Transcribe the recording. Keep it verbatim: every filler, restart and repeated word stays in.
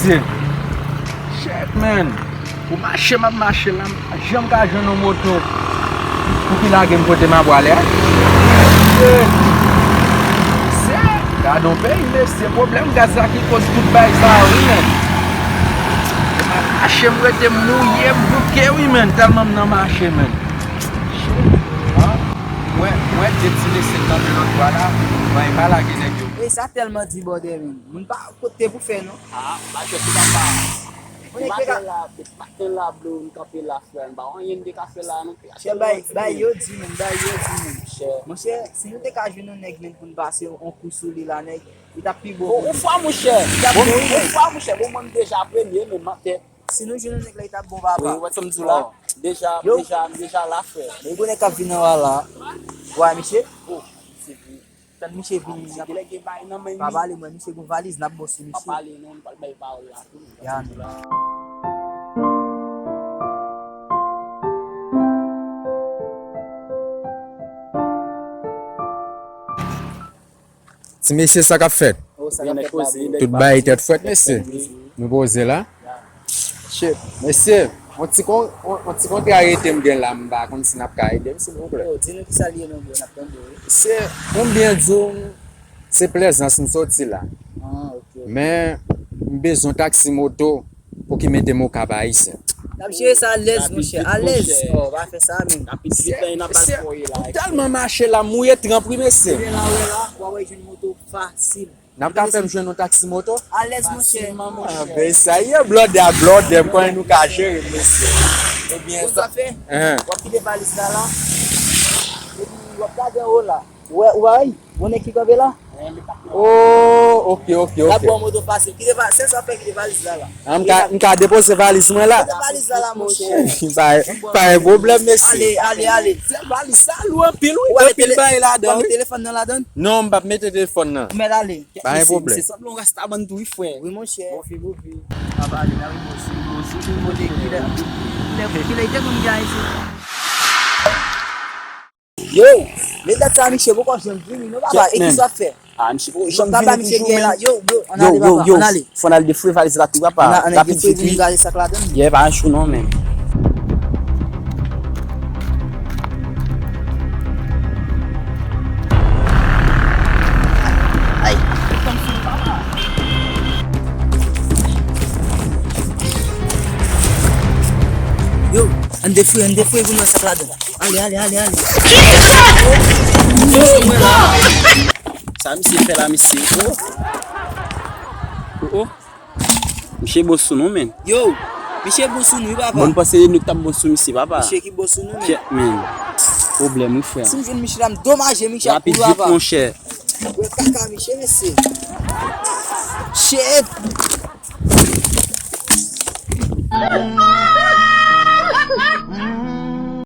Shit, man. Pou mache m ap mache la, m pa janm ka jwenn yon moto pou ki lage m kote m ap prale a. Shit. Se, gad yon peyi, mesye, pwoblèm gaz la ki koz tout bagay sa yo, wi, man. M ap mache, m rete mouye, m bouke, wi, man, tèlman m nan mache, man. Shit. Ah. Mwen, mwen, de ti mesye k kanpe lòt bò la, mwen pa lage nèg yo. E sa tèlman di bòdè, man. Moun pa kote pou fè, non. Ah, m pa jwe sou papa. Maten la, maten la, bro, m kanpe la, frè, m pa anyen m te ka fè la, non. Chè, bay, bay yo di, man, bay yo di, man. Monchè, si nou te ka jwenn yon nèg, man, pou n pase yon kou sou li la, nèg, li t ap pi bon pou nou. Yon fwa, monchè, yon fwa, monchè, bon, mwen, m deja premye, men maten. Si nou jwenn yon nèg la, li t ap bon, papa. Wi, wè sa m di w la. Deja, deja, m deja la, frè. Men gon nèg k ap vin anba la. Wè, misye. Tann misye vini, n ap pa pale, mwen, misye gon valiz, n ap bon sou misye. Pa pale non, nou pral bay pawòl la tou. Ya, men. Ti mesye, sa k ap fèt? Oh, sa k ap fèt la, bro? Tout bagay tèt frèt, mesye. Nou poze la. Shit, mesye, yon ti kon, yon, yon ti kontra rete m gen la, m pa konn si n ap ka ede m, silvouplè. Oh, di nou kisa l ye non, bro, n ap tande w, wi. Se, pou m byen di w, se Plezans m soti la. Ah, ok. Men, m bezwen taksi moto pou ki mete m Okap Ayisyen. N ap jere sa alèz, monchè, alèz. Oh, pa fè sa, men. Se, se, m tèlman mache la, m mouye tranp, wi, mesye. Ebyen, la, w wè la, w a wè jwenn moto fasil. N ap ka fè m jwenn yon taksi moto? Alèz, monchè. Ah, ben, sa ye, blòdè ak blòdè, m konnen nou ka jere, mesye. Ebyen, sa fè? W ap kite valiz la, la. Epi, w ap gade anwo la. Ou wè, ou wè, yon nèg ki kanpe la? Oh, ok, ok, ok. L ap ba w moto fasil. Kite va-, se sa fè, kite valiz la, la. Ah, m ka, m ka depoze valiz mwen la? Kite valiz la, la, monchè. Pa, pa gen pwoblèm, mesye. Ale, ale, ale. Se valiz sa lou anpil, wi. Anpil bagay ladan, wi. Ou pa met telefòn nan ladan? Non, m p ap mete telefòn nan. Ou mèt ale. Pa gen pwoblèm. Se sanble yon rasta bann tou wi, frè. Wi, monchè. Bon fi, bon fi. Pa pale, la, wi, monchè. Monchè, ki kote, kilè, kilè, kilè te konn gen Ayiti? Yo, men dat sa, misye poko janm vini, non, papa. E kisa w ap fè? Ah, misye poko janm vini toujou, men. Yo, yo, ann ale, papa, ann ale. Fò n al defouye valiz la tou, papa. Rapid, vit, wi. Yeah, pa anchou non, men. Ay. Yo, ann defouye, ann defouye pou nou wè sa k ladan. Ale, ale, ale, ale. Sa misye fè la, mesye? Oh. Oh, oh. Misye bon sou nou, men. Yo, misye bon sou nou, wi, papa. Bon, m panse se nou ki t ap bon sou misye, papa. Misye ki bon sou nou, men. Kèt, men. Pwoblèm, wi, frè. Si m jwenn misye la, m domaje misye ak kout, papa. Rapid vit, monchè. Wè kaka misye, mesye. Shit.